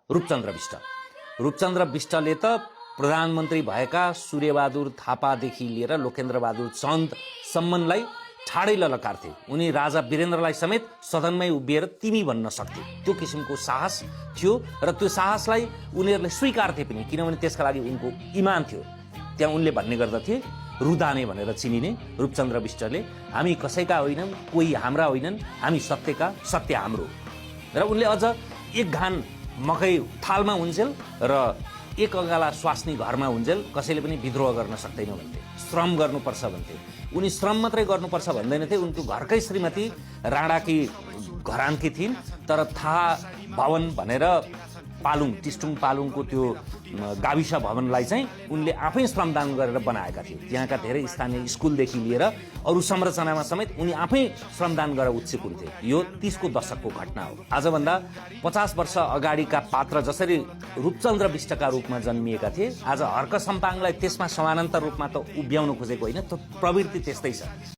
रूपचन्द्र विष्ट। रूपचन्द्र विष्टले त प्रधानमन्त्री भएका सूर्यबहादुर थापादेखि लिएर लोकेन्द्रबहादुर चन्दसम्मलाई ठाडै ललकार्थे। उनी राजा वीरेन्द्रलाई समेत सदनमै उभिएर तिमी भन्न सक्थे। त्यो किसिमको साहस थियो र त्यो साहसलाई उनीहरूले स्वीकार्थे पनि, किनभने त्यसका लागि उनको इमान थियो। त्यहाँ उनले भन्ने गर्दथे, रुदाने भनेर चिनिने रूपचन्द्र विष्टले, हामी कसैका होइनन्, कोही हाम्रा होइनन्, हामी सत्यका, सत्य हाम्रो। र उनले अझ एक घान मकै थालमा हुन्जेल र एक अगाला स्वास्नी घरमा हुन्जेल कसैले पनि विद्रोह गर्न सक्दैन भन्थे, श्रम गर्नुपर्छ भन्थे। उनी श्रम मात्रै गर्नुपर्छ भन्दैनथे, उनको घरकै श्रीमती राणाकी घरानकी थिइन्, तर थाहा भवन भनेर पालुङ, टिस्टुङ पालुङको त्यो गाविस भवनलाई चाहिँ उनले आफै श्रमदान गरेर बनाएका थिए। त्यहाँका धेरै स्थानीय स्कुलदेखि लिएर अरू संरचनामा समेत उनी आफै श्रमदान गरेर उच्च पुग्थे। यो 30 को दशकको घटना हो। आजभन्दा 50 वर्ष अगाडिका पात्र जसरी रूपचन्द्र विष्टका रूपमा जन्मिएका थिए, आज हर्क सम्पाङलाई त्यसमा समानान्तर रूपमा त उभ्याउन खोजेको होइन, त्यो प्रवृत्ति त्यस्तै छ।